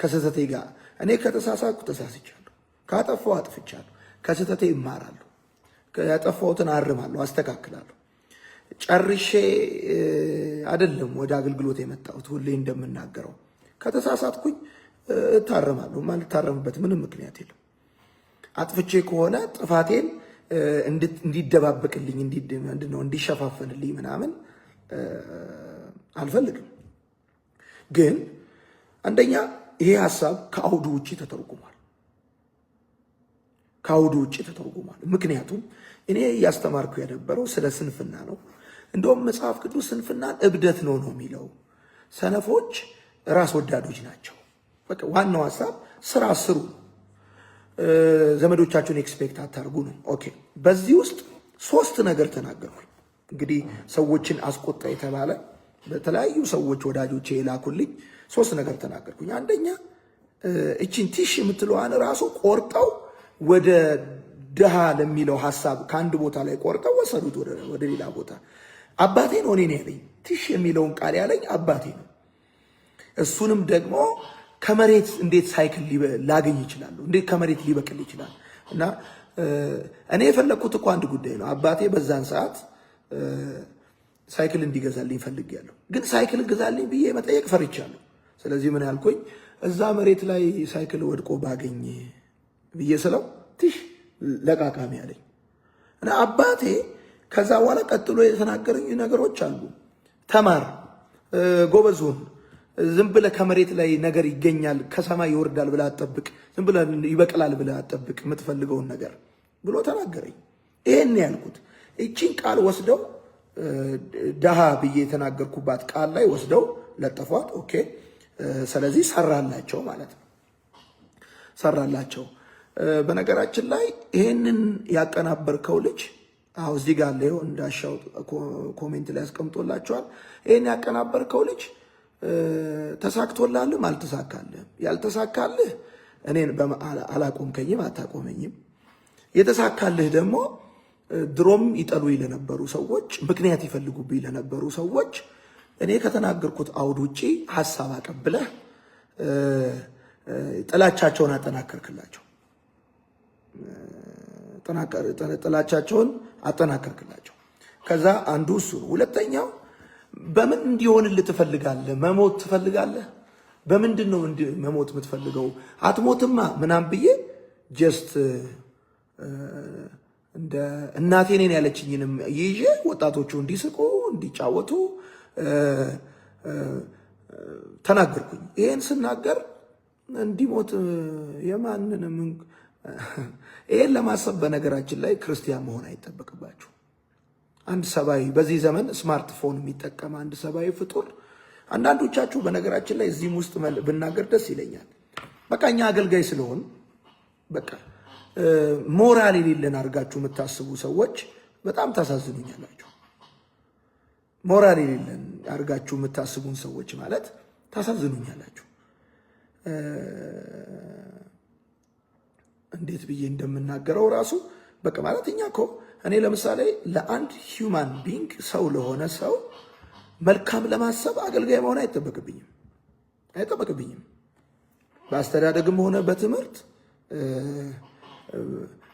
ከስህተቴ ጋር እኔ ከተሳሳትኩ ተሳስቻለሁ፣ ካጠፋሁ አጥፍቻለሁ። ከስህተቴ እማራለሁ፣ ያጠፋሁትን አርማለሁ፣ አስተካክላለሁ። ጨርሼ አይደለም ወደ አገልግሎት የመጣሁት። ሁሌ እንደምናገረው ከተሳሳትኩኝ እታረማለሁ። ማልታረምበት ምንም ምክንያት የለም። አጥፍቼ ከሆነ ጥፋቴን እንዲደባበቅልኝ፣ ምንድነው፣ እንዲሸፋፈንልኝ ምናምን አልፈልግም። ግን አንደኛ ይሄ ሀሳብ ከአውዱ ውጭ ተተርጉሟል። ከአውዱ ውጭ ተተርጉሟል። ምክንያቱም እኔ እያስተማርኩ የነበረው ስለ ስንፍና ነው። እንደውም መጽሐፍ ቅዱስ ስንፍናን እብደት ነው ነው የሚለው። ሰነፎች ራስ ወዳዶች ናቸው። በቃ ዋናው ሀሳብ ስራ ስሩ፣ ዘመዶቻችሁን expect አታርጉ ነው። Okay፣ በዚህ ውስጥ ሶስት ነገር ተናገርኩኝ። እንግዲህ ሰዎችን አስቆጣ የተባለ በተለያዩ ሰዎች ወዳጆቼ የላኩልኝ ሶስት ነገር ተናገርኩኝ። አንደኛ እቺን ቲሽ የምትለዋን ራሱ ቆርጠው ወደ ድሃ ለሚለው ሀሳብ ከአንድ ቦታ ላይ ቆርጠው ወሰዱት ወደ ሌላ ቦታ። አባቴ ነው እኔን ያለኝ፣ ቲሽ የሚለውን ቃል ያለኝ አባቴ ነው። እሱንም ደግሞ ከመሬት እንዴት ሳይክል ላገኝ ይችላሉ? እንዴት ከመሬት ሊበቅል ይችላል? እና እኔ የፈለግኩት እኮ አንድ ጉዳይ ነው። አባቴ በዛን ሰዓት ሳይክል እንዲገዛልኝ ፈልጌያለሁ። ግን ሳይክል ግዛልኝ ብዬ መጠየቅ ፈርቻለሁ። ስለዚህ ምን ያልኩኝ፣ እዛ መሬት ላይ ሳይክል ወድቆ ባገኝ ብዬ ስለው ቲሽ ለቃቃሚ አለኝ። እና አባቴ ከዛ በኋላ ቀጥሎ የተናገረኝ ነገሮች አሉ። ተማር፣ ጎበዝ ሁን፣ ዝም ብለህ ከመሬት ላይ ነገር ይገኛል ከሰማይ ይወርዳል ብለህ አትጠብቅ፣ ዝም ብለህ ይበቅላል ብለህ አትጠብቅ የምትፈልገውን ነገር ብሎ ተናገረኝ። ይሄን ያልኩት እቺን ቃል ወስደው ደሃ ብዬ የተናገርኩባት ቃል ላይ ወስደው ለጠፏት። Okay፣ ስለዚህ ሰራላቸው ማለት ነው፣ ሰራላቸው። በነገራችን ላይ ይሄንን ያቀናበርከው ልጅ አዎ እዚህ ጋር አለ፣ ይኸው እንዳሻው comment ላይ ያስቀምጦላቸዋል። ይሄን ያቀናበርከው ልጅ ተሳክቶልሃልም አልተሳካልህም። ያልተሳካልህ እኔን አላቆምከኝም፣ አታቆመኝም። የተሳካልህ ደግሞ ድሮም ይጠሉኝ ለነበሩ ሰዎች፣ ምክንያት ይፈልጉብኝ ለነበሩ ሰዎች እኔ ከተናገርኩት አውድ ውጪ ሀሳብ አቀብለህ ጥላቻቸውን አጠናከርክላቸው ጥላቻቸውን አጠናከርክላቸው። ከዛ አንዱ እሱ ነው። ሁለተኛው በምን እንዲሆንልህ ትፈልጋለህ? መሞት ትፈልጋለህ? በምንድን ነው መሞት የምትፈልገው? አትሞትማ ምናምን ብዬ just እንደ እናቴ እኔን ያለችኝንም ይዤ ወጣቶቹ እንዲስቁ እንዲጫወቱ ተናገርኩኝ። ይሄን ስናገር እንዲሞት የማንንም ይሄን ለማሰብ በነገራችን ላይ ክርስቲያን መሆን አይጠበቅባችሁ። አንድ ሰብአዊ፣ በዚህ ዘመን ስማርትፎን የሚጠቀም አንድ ሰብአዊ ፍጡር፣ አንዳንዶቻችሁ በነገራችን ላይ እዚህም ውስጥ ብናገር ደስ ይለኛል። በቃ እኛ አገልጋይ ስለሆን በቃ ሞራል የሌለን አድርጋችሁ የምታስቡ ሰዎች በጣም ታሳዝኑኛላችሁ። ሞራል የሌለን አድርጋችሁ የምታስቡን ሰዎች ማለት ታሳዝኑኛላችሁ። እንዴት ብዬ እንደምናገረው ራሱ በቃ ማለት እኛ እኮ እኔ ለምሳሌ ለአንድ human being፣ ሰው ለሆነ ሰው መልካም ለማሰብ አገልጋይ መሆን አይጠበቅብኝም አይጠበቅብኝም። በአስተዳደግም ሆነ በትምህርት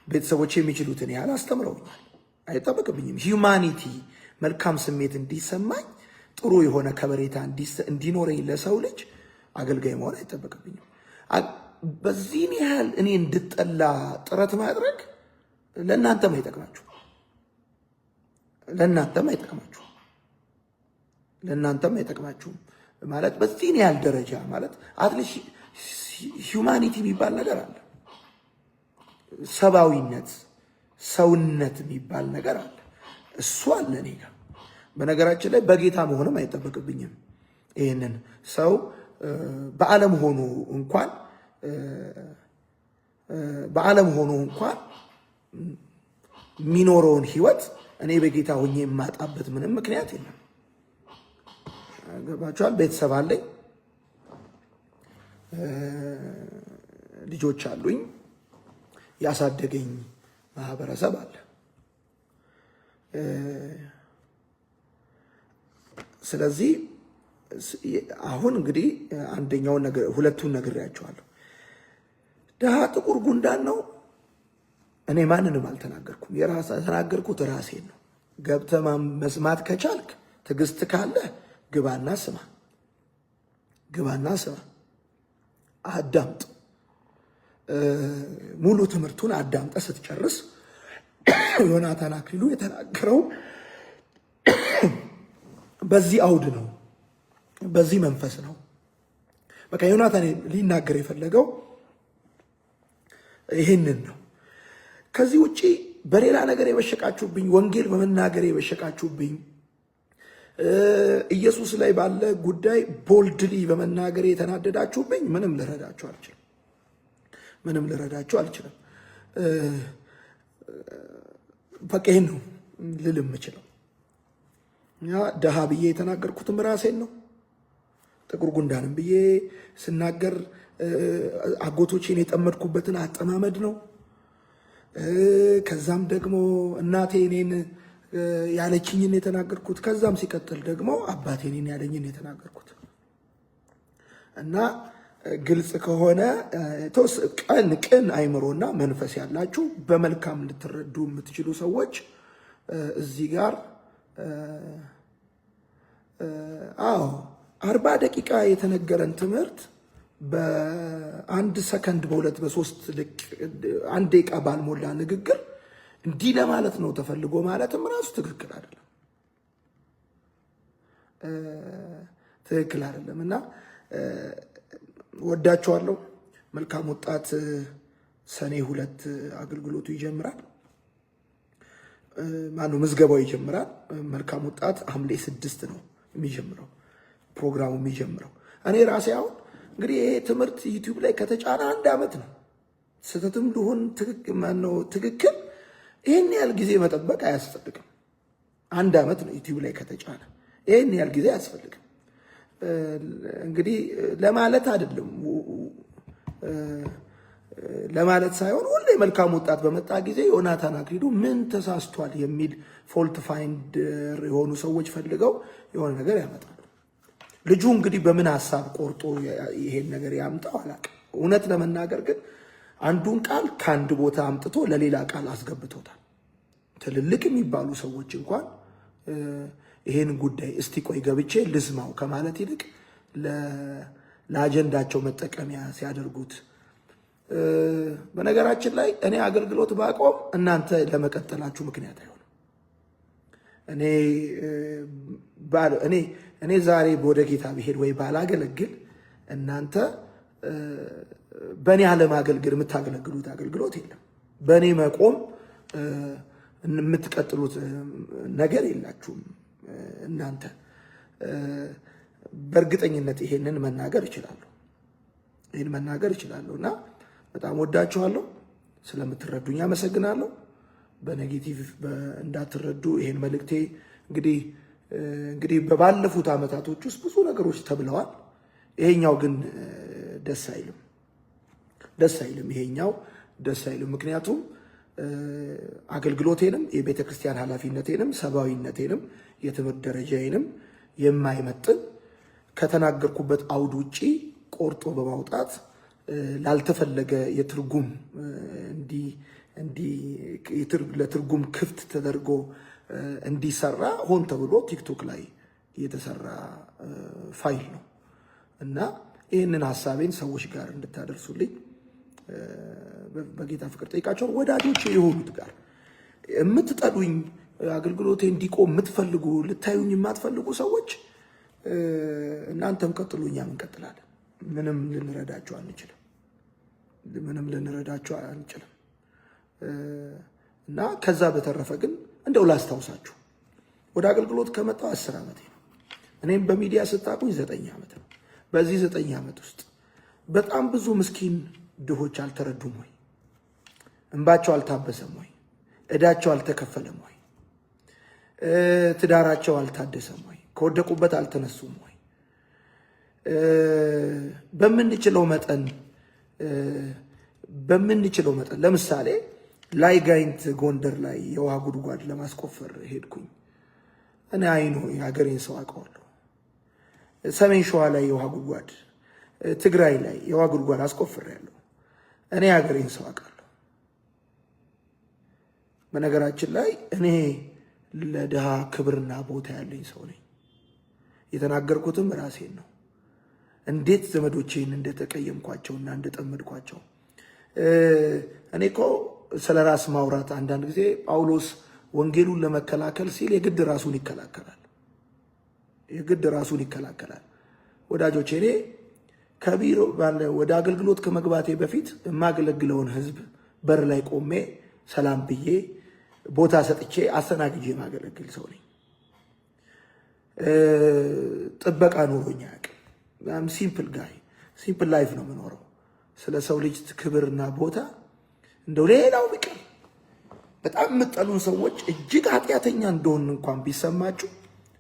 ቤተሰቦች የሚችሉትን ያህል አስተምረውኛል። አይጠበቅብኝም። Humanity መልካም ስሜት እንዲሰማኝ፣ ጥሩ የሆነ ከበሬታ እንዲኖረኝ ለሰው ልጅ አገልጋይ መሆን አይጠበቅብኝም። በዚህን ያህል እኔ እንድጠላ ጥረት ማድረግ ለእናንተም አይጠቅማችሁ፣ ለእናንተም አይጠቅማችሁ፣ ለእናንተም አይጠቅማችሁም። ማለት በዚህን ያህል ደረጃ ማለት at least humanity የሚባል ነገር አለ። ሰብአዊነት፣ ሰውነት የሚባል ነገር አለ። እሱ አለ እኔ ጋር። በነገራችን ላይ በጌታ መሆንም አይጠበቅብኝም። ይህንን ሰው በዓለም ሆኖ እንኳን የሚኖረውን ህይወት እኔ በጌታ ሆኜ የማጣበት ምንም ምክንያት የለም። ገባችኋል? ቤተሰብ አለኝ፣ ልጆች አሉኝ፣ ያሳደገኝ ማህበረሰብ አለ። ስለዚህ አሁን እንግዲህ አንደኛውን ነገር ሁለቱን ነግሬያቸዋለሁ። ድሃ ጥቁር ጉንዳን ነው። እኔ ማንንም አልተናገርኩም። የተናገርኩት ራሴን ነው። ገብተህ መስማት ከቻልክ፣ ትዕግስት ካለ ግባና ስማ፣ ግባና ስማ፣ አዳምጥ። ሙሉ ትምህርቱን አዳምጠህ ስትጨርስ ዮናታን አክሊሉ የተናገረው በዚህ አውድ ነው፣ በዚህ መንፈስ ነው። በቃ ዮናታን ሊናገር የፈለገው ይህንን ነው። ከዚህ ውጪ በሌላ ነገር የበሸቃችሁብኝ፣ ወንጌል በመናገር የበሸቃችሁብኝ፣ ኢየሱስ ላይ ባለ ጉዳይ boldly በመናገር የተናደዳችሁብኝ ምንም ልረዳችሁ አልችልም። ምንም ልረዳችሁ አልችልም። በቃ ይህን ነው ልል የምችለው። ደሃ ብዬ የተናገርኩትም ራሴን ነው። ጥቁር ጉንዳንም ብዬ ስናገር አጎቶቼን የጠመድኩበትን አጠማመድ ነው። ከዛም ደግሞ እናቴ እኔን ያለችኝን የተናገርኩት፣ ከዛም ሲቀጥል ደግሞ አባቴ እኔን ያለኝን የተናገርኩት እና ግልጽ ከሆነ ቅን አይምሮና መንፈስ ያላችሁ፣ በመልካም ልትረዱ የምትችሉ ሰዎች እዚህ ጋር፣ አዎ፣ 40 ደቂቃ የተነገረን ትምህርት በአንድ ሰከንድ፣ በሁለት፣ በሶስት፣ 1 ደቂቃ ባልሞላ ንግግር እንዲህ ለማለት ነው ተፈልጎ ማለትም ራሱ ትክክል አይደለም፣ ትክክል አይደለም። እና ወዳችኋለሁ። መልካም ወጣት ሰኔ 2 አገልግሎቱ ይጀምራል። ማነው ምዝገባው ይጀምራል። መልካም ወጣት ሐምሌ 6 ነው የሚጀምረው፣ ፕሮግራሙ የሚጀምረው። እኔ ራሴ አሁን እንግዲህ ይሄ ትምህርት YouTube ላይ ከተጫነ አንድ ዓመት ነው። ስህተትም ልሁን ማነው ትክክል፣ ይህን ያህል ጊዜ መጠበቅ አያስፈልግም። አንድ ዓመት ነው YouTube ላይ ከተጫነ፣ ይህን ያህል ጊዜ አያስፈልግም። እንግዲህ ለማለት አይደለም፣ ለማለት ሳይሆን ሁሌ መልካም ወጣት በመጣ ጊዜ ዮናታን አክሊሉ ምን ተሳስቷል የሚል fault finder የሆኑ ሰዎች ፈልገው የሆነ ነገር ያመጣሉ። ልጁ እንግዲህ በምን ሀሳብ ቆርጦ ይሄን ነገር ያምጣው አላውቅም። እውነት ለመናገር ግን አንዱን ቃል ከአንድ ቦታ አምጥቶ ለሌላ ቃል አስገብቶታል። ትልልቅ የሚባሉ ሰዎች እንኳን ይሄን ጉዳይ እስቲ ቆይ ገብቼ ልስማው ከማለት ይልቅ ለአጀንዳቸው መጠቀሚያ ሲያደርጉት፣ በነገራችን ላይ እኔ አገልግሎት ባቆም እናንተ ለመቀጠላችሁ ምክንያት አይሆንም። እኔ ዛሬ ወደ ጌታ ብሄድ ወይ ባላገለግል እናንተ በእኔ አለማገልገል የምታገለግሉት አገልግሎት የለም። በእኔ መቆም የምትቀጥሉት ነገር የላችሁም። እናንተ በእርግጠኝነት ይሄንን መናገር እችላለሁ። ይህን መናገር እችላለሁ እና በጣም ወዳችኋለሁ። ስለምትረዱኝ አመሰግናለሁ። በ negative እንዳትረዱ ይሄን መልእክቴ። እንግዲህ በባለፉት ዓመታቶች ውስጥ ብዙ ነገሮች ተብለዋል። ይሄኛው ግን ደስ አይልም፣ ደስ አይልም። ይሄኛው ደስ አይልም። ምክንያቱም አገልግሎቴንም፣ የቤተ ክርስቲያን ኃላፊነቴንም፣ ሰብአዊነቴንም፣ የትምህርት ደረጃዬንም የማይመጥን፣ ከተናገርኩበት አውድ ውጪ ቆርጦ በማውጣት ላልተፈለገ የትርጉም ለትርጉም ክፍት ተደርጎ እንዲሰራ ሆን ተብሎ TikTok ላይ የተሰራ ፋይል ነው እና ይህንን ሀሳቤን ሰዎች ጋር እንድታደርሱልኝ በጌታ ፍቅር ጠይቃችኋለሁ። ወዳጆች የሆኑት ጋር፣ የምትጠሉኝ፣ አገልግሎቴ እንዲቆም የምትፈልጉ፣ ልታዩኝ የማትፈልጉ ሰዎች እናንተም ቀጥሉ፣ እኛም እንቀጥላለን። ምንም ልንረዳችሁ አንችልም። ምንም ልንረዳችሁ አንችልም። እና ከዛ በተረፈ ግን እንደው ላስታውሳችሁ፣ ወደ አገልግሎት ከመጣሁ 10 ዓመቴ ነው። እኔም በሚዲያ ስታቁኝ 9 ዓመት ነው። በዚህ 9 ዓመት ውስጥ በጣም ብዙ ምስኪን ድሆች አልተረዱም ወይ? እንባቸው አልታበሰም ወይ? ዕዳቸው አልተከፈለም ወይ? ትዳራቸው አልታደሰም ወይ? ከወደቁበት አልተነሱም ወይ? በምንችለው መጠን ለምሳሌ ላይ ጋይንት ጎንደር ላይ የውሃ ጉድጓድ ለማስቆፈር ሄድኩኝ። እኔ አይኖ የሀገሬን ሰው አውቀዋለሁ። ሰሜን ሸዋ ላይ የውሃ ጉድጓድ፣ ትግራይ ላይ የውሃ ጉድጓድ አስቆፍሬያለሁ። እኔ ሀገሬን ሰው አውቃለሁ። በነገራችን ላይ እኔ ለድሃ ክብርና ቦታ ያለኝ ሰው ነኝ። የተናገርኩትም ራሴን ነው። እንዴት ዘመዶቼን እንደተቀየምኳቸውና እንደጠመድኳቸው። እኔ እኮ ስለ ራስ ማውራት አንዳንድ ጊዜ ጳውሎስ ወንጌሉን ለመከላከል ሲል የግድ ራሱን ይከላከላል። የግድ ራሱን ይከላከላል። ወዳጆቼ፣ እኔ ከቢሮ ወደ አገልግሎት ከመግባቴ በፊት የማገለግለውን ሕዝብ በር ላይ ቆሜ ሰላም ብዬ ቦታ ሰጥቼ አስተናግጄ የማገለግል ሰው ነኝ። ጥበቃ ኖሮኝ አያውቅም። Simple guy፣ simple life ነው የምኖረው። ስለ ሰው ልጅ ክብርና ቦታ እንደው ሌላው ቢቀር በጣም የምጠሉን ሰዎች እጅግ ኃጢአተኛ እንደሆን እንኳን ቢሰማችሁ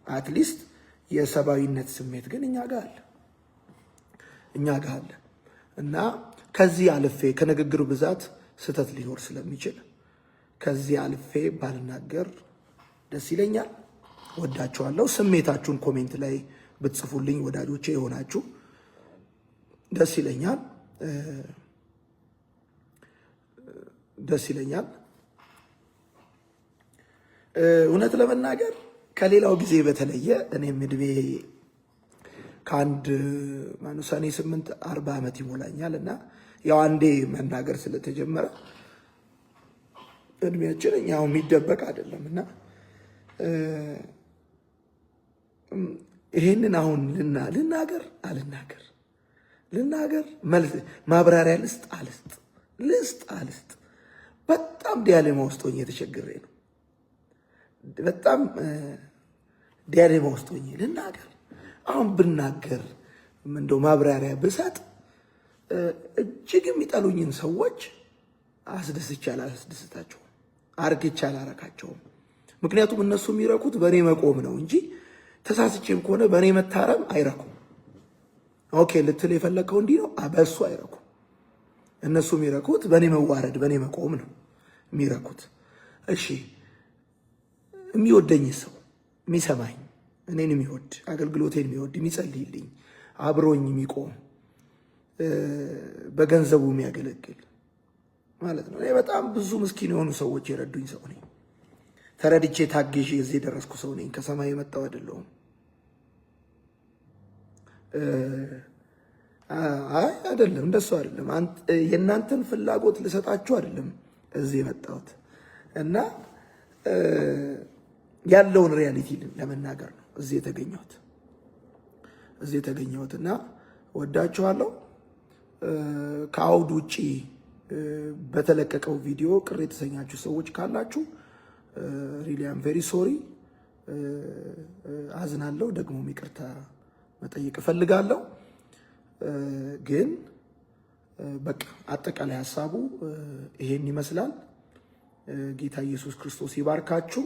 at least የሰብአዊነት ስሜት ግን እኛ ጋር አለ፣ እኛ ጋር አለ። እና ከዚህ አልፌ ከንግግር ብዛት ስህተት ሊኖር ስለሚችል ከዚህ አልፌ ባልናገር ደስ ይለኛል። ወዳችኋለሁ። ስሜታችሁን comment ላይ ብትጽፉልኝ ወዳጆቼ የሆናችሁ ደስ ይለኛል፣ ደስ ይለኛል። እውነት ለመናገር ከሌላው ጊዜ በተለየ እኔም እድሜ ከአንድ ማነው ሰኔ 8 40 ዓመት ይሞላኛል። እና ያው አንዴ መናገር ስለተጀመረ እድሜያችን ያው የሚደበቅ አይደለም። እና ይሄንን አሁን ልናገር አልናገር፣ ልናገር፣ ማብራሪያ ልስጥ አልስጥ፣ ልስጥ አልስጥ፣ በጣም dilemma ውስጥ ሆኜ ተቸግሬ ነው። በጣም dilemma ውስጥ ሆኜ ልናገር፣ አሁን ብናገር እንደው ማብራሪያ ብሰጥ እጅግ የሚጠሉኝን ሰዎች አስደስቼ አላስደስታቸውም፣ አርክቼ አላረካቸውም። ምክንያቱም እነሱ የሚረኩት በእኔ መቆም ነው እንጂ ተሳስቼም ከሆነ በእኔ መታረም አይረኩም። Okay፣ ልትል የፈለግከው እንዲህ ነው፣ በእሱ አይረኩም። እነሱ የሚረኩት በእኔ መዋረድ፣ በእኔ መቆም ነው የሚረኩት። እሺ፣ የሚወደኝ ሰው፣ የሚሰማኝ፣ እኔን የሚወድ፣ አገልግሎቴን የሚወድ፣ የሚጸልይልኝ፣ አብሮኝ የሚቆም፣ በገንዘቡ የሚያገለግል ማለት ነው። እኔ በጣም ብዙ ምስኪን የሆኑ ሰዎች የረዱኝ ሰው ነኝ። ተረድቼ ታግዤ እዚህ የደረስኩ ሰው ነኝ። ከሰማይ የመጣው አይደለሁም። አይ አይደለም፣ እንደሱ አይደለም። የእናንተን ፍላጎት ልሰጣችሁ አይደለም እዚህ የመጣሁት እና ያለውን reality ለመናገር ነው እዚህ የተገኘሁት እና ወዳችኋለሁ። ከአውድ ውጪ በተለቀቀው ቪዲዮ ቅር የተሰኛችሁ ሰዎች ካላችሁ really I'm very sorry፣ አዝናለሁ። ደግሞ ይቅርታ መጠየቅ እፈልጋለሁ። ግን በቃ አጠቃላይ ሀሳቡ ይሄን ይመስላል። ጌታ ኢየሱስ ክርስቶስ ይባርካችሁ።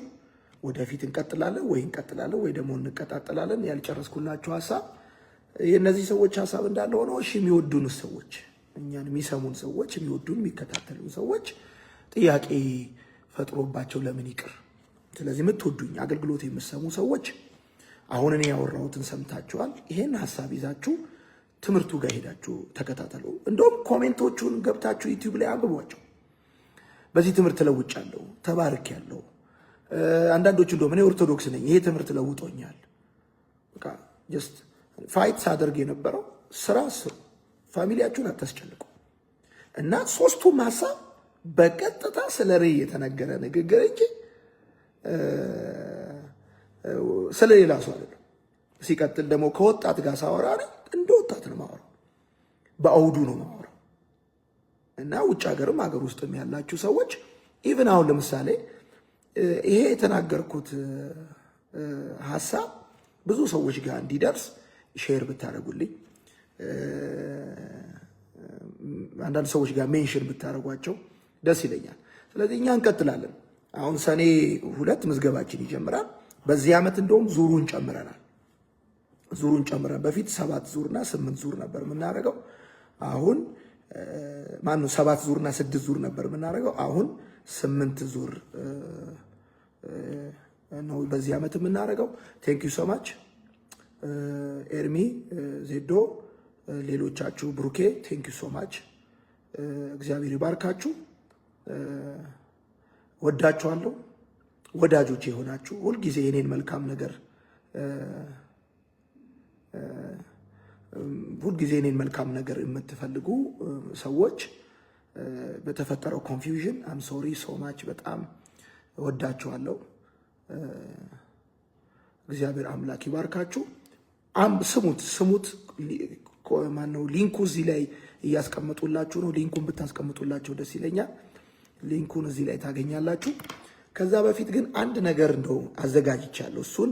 ወደፊት እንቀጥላለን ወይ እንቀጥላለን ወይ ደግሞ እንቀጣጠላለን። ያልጨረስኩላችሁ ሀሳብ የእነዚህ ሰዎች ሀሳብ እንዳለ ሆኖ፣ እሺ፣ የሚወዱን ሰዎች፣ እኛን የሚሰሙን ሰዎች፣ የሚወዱን የሚከታተሉን ሰዎች ጥያቄ ፈጥሮባቸው ለምን ይቅር። ስለዚህ የምትወዱኝ፣ አገልግሎት የምትሰሙ ሰዎች አሁን እኔ ያወራሁትን ሰምታችኋል። ይሄን ሀሳብ ይዛችሁ ትምህርቱ ጋር ሄዳችሁ ተከታተሉ። እንደውም comment ኦቹን ገብታችሁ YouTube ላይ አንብቧቸው። በዚህ ትምህርት ተለውጫለሁ፣ ተባርኬያለሁ። አንዳንዶቹ እንደውም እኔ ኦርቶዶክስ ነኝ፣ ይሄ ትምህርት ለውጦኛል። በቃ just fight ሳደርግ የነበረው ስራ ስሩ፣ family ያችሁን አታስጨንቁ። እና ሶስቱም ሀሳብ በቀጥታ ስለ ሬ የተነገረ ንግግር እንጂ ስለ ሌላ ሰው አይደለም። ሲቀጥል ደግሞ ከወጣት ጋር ሳወራ እንደ ወጣት ነው የማወራው፣ በአውዱ ነው የማወራው። እና ውጭ ሀገርም ሀገር ውስጥም ያላችሁ ሰዎች even አሁን ለምሳሌ ይሄ የተናገርኩት ሀሳብ ብዙ ሰዎች ጋር እንዲደርስ share ብታደርጉልኝ፣ አንዳንድ ሰዎች ጋር mention ብታደርጓቸው ደስ ይለኛል። ስለዚህ እኛ እንቀጥላለን። አሁን ሰኔ 2 ምዝገባችን ይጀምራል። በዚህ ዓመት እንደውም ዙሩን ጨምረናል። ዙሩን ጨምረን በፊት ሰባት ዙርና ስምንት ዙር ነበር የምናደርገው። አሁን ማነው ሰባት ዙርና ስድስት ዙር ነበር የምናደርገው። አሁን ስምንት ዙር ነው በዚህ ዓመት የምናደርገው። Thank you so much። ኤርሚ፣ ዜዶ፣ ሌሎቻችሁ ብሩኬ thank you so much። እግዚአብሔር ይባርካችሁ። ወዳችኋለሁ። ወዳጆች የሆናችሁ ሁልጊዜ የኔን መልካም ነገር ሁልጊዜ የኔን መልካም ነገር የምትፈልጉ ሰዎች በተፈጠረው confusion I'm sorry so much። በጣም እወዳችኋለሁ። እግዚአብሔር አምላክ ይባርካችሁ። ስሙት ስሙት። ማነው link ኡ እዚህ ላይ እያስቀመጡላችሁ ነው። Link ኡን ብታስቀምጡላቸው ደስ ይለኛል። Link ኡን እዚህ ላይ ታገኛላችሁ። ከዛ በፊት ግን አንድ ነገር እንደው አዘጋጅቻለሁ። እሱን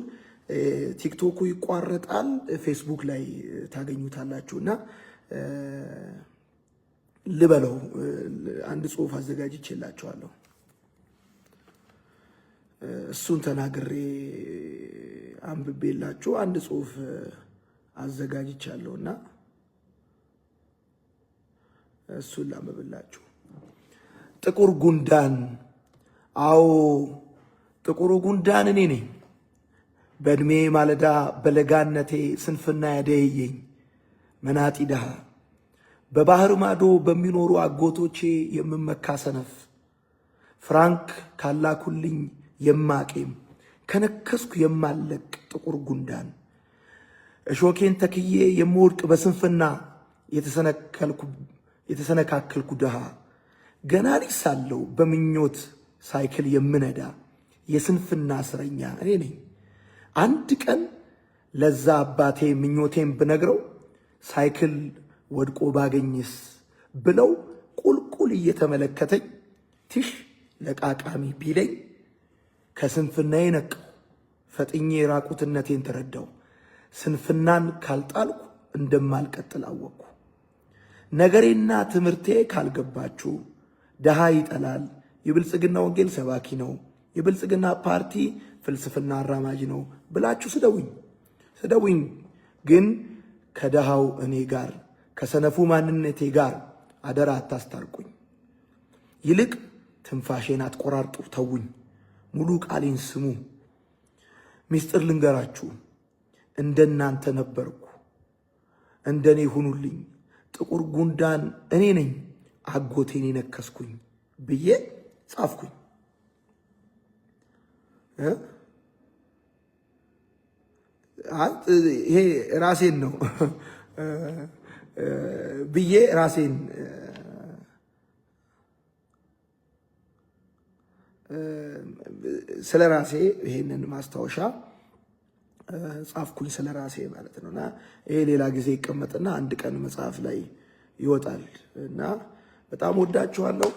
ቲክቶኩ ይቋረጣል፣ ፌስቡክ ላይ ታገኙታላችሁ እና ልበለው አንድ ጽሁፍ አዘጋጅቼላችኋለሁ። እሱን ተናግሬ አንብቤላችሁ አንድ ጽሁፍ አዘጋጅቻለሁ እና እሱን ላንብብላችሁ። ጥቁር ጉንዳን፣ አዎ ጥቁሩ ጉንዳን እኔ ነኝ። በዕድሜ ማለዳ በለጋነቴ ስንፍና ያደየኝ መናጢ ድሃ፣ በባህር ማዶ በሚኖሩ አጎቶቼ የምመካ ሰነፍ፣ ፍራንክ ካላኩልኝ የማቄም ከነከስኩ የማለቅ ጥቁር ጉንዳን፣ እሾኬን ተክዬ የምወድቅ በስንፍና የተሰነካከልኩ ድሃ፣ ገና ልጅ ሳለሁ በምኞት ሳይክል የምነዳ የስንፍና እስረኛ እኔ ነኝ። አንድ ቀን ለዛ አባቴ ምኞቴን ብነግረው ሳይክል ወድቆ ባገኝስ ብለው ቁልቁል እየተመለከተኝ ቲሽ ለቃቃሚ ቢለኝ ከስንፍናዬ ነቃሁ። ፈጥኜ ራቁትነቴን ተረዳው። ስንፍናን ካልጣልኩ እንደማልቀጥል አወቅኩ። ነገሬና ትምህርቴ ካልገባችሁ ድሃ ይጠላል፣ የብልጽግና ወንጌል ሰባኪ ነው፣ የብልጽግና ፓርቲ ፍልስፍና አራማጅ ነው ብላችሁ ስደውኝ ስደውኝ። ግን ከድሃው እኔ ጋር ከሰነፉ ማንነቴ ጋር አደራ አታስታርቁኝ። ይልቅ ትንፋሼን አትቆራርጡ፣ ተውኝ። ሙሉ ቃሌን ስሙ። ምስጢር ልንገራችሁ፣ እንደናንተ ነበርኩ፣ እንደኔ ሁኑልኝ። ጥቁር ጉንዳን እኔ ነኝ፣ አጎቴን የነከስኩኝ ብዬ ጻፍኩኝ። ይሄ ራሴን ነው ብዬ ራሴን ስለ ራሴ ይሄንን ማስታወሻ ጻፍኩኝ፣ ስለ ራሴ ማለት ነው። እና ይሄ ሌላ ጊዜ ይቀመጥና አንድ ቀን መጽሐፍ ላይ ይወጣል። እና በጣም ወዳችኋለሁ።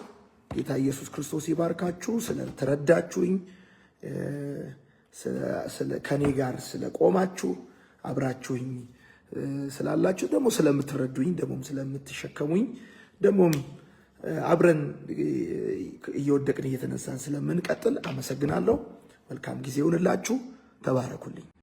ጌታ ኢየሱስ ክርስቶስ ይባርካችሁ። ስለተረዳችሁኝ፣ ከኔ ጋር ስለቆማችሁ፣ አብራችሁኝ ስላላችሁ፣ ደግሞ ስለምትረዱኝ፣ ደግሞም ስለምትሸከሙኝ፣ ደግሞም አብረን እየወደቅን እየተነሳን ስለምንቀጥል አመሰግናለሁ። መልካም ጊዜ ይሁንላችሁ። ተባረኩልኝ።